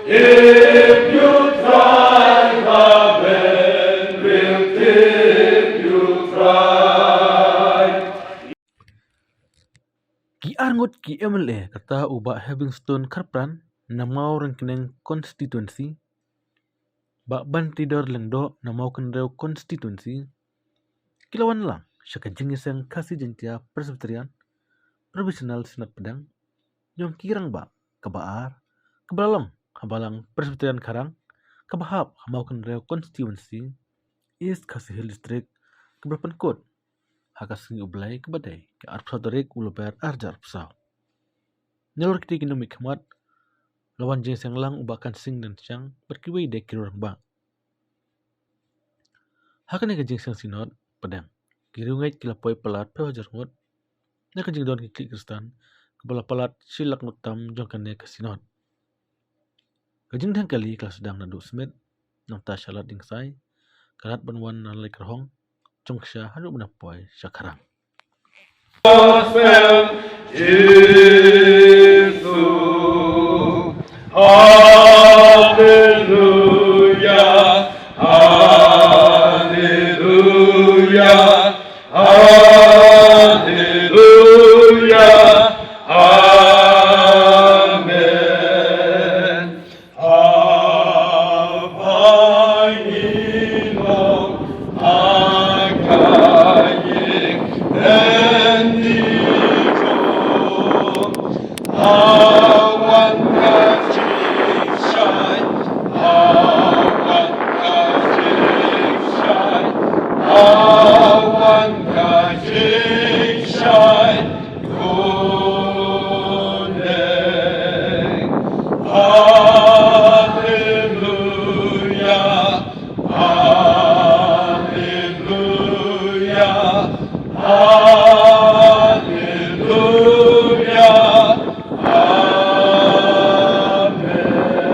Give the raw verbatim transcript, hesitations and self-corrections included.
If you try, Bah Ben will keep you dry. Ki arngut ki M L A kata u Bah Heavingstone Kharpran na Mawryngkneng constituency, Bah Bantidor Lyngdoh na Mawkynrew constituency, ki la wan lang sha ka jingïaseng Khasi Jaintia Presbyterian Provisional Synod Pdeng jong ki rangbah kaba ar, kaba la long ha Balang Presbyterian Kharang, kaba hap ha Mawkynrew constituency, East Khasi Hills District, kaba la pynkut ha ka sngi U Blei kaba dei ka arphew saw tarik u Lber arhajar arphew saw. Nalor kiti ki nongmihkhmat la wan jingïaseng lang u Bah Kansing Denshiang bad kiwei de ki rangbah. Ha kane ka jingïaseng Synod Pdeng, ki riewngeit ki la poi palat phew hajar ngut na ka jingdon ki khlieh Khristan kaba la palat shi lak ngut tam jong kane ka Synod. Ka jingdheng kali ka la sdang naduh Smit, nangta sha Lad Dingsai, ka lad ban wan na Laitkyrhong, Jongksha haduh ban poi sha Kharang. Gospel, Jisu. Haleluya, haleluya, haleluya. Amen. Haleluya, haleluya, haleluya. Amen.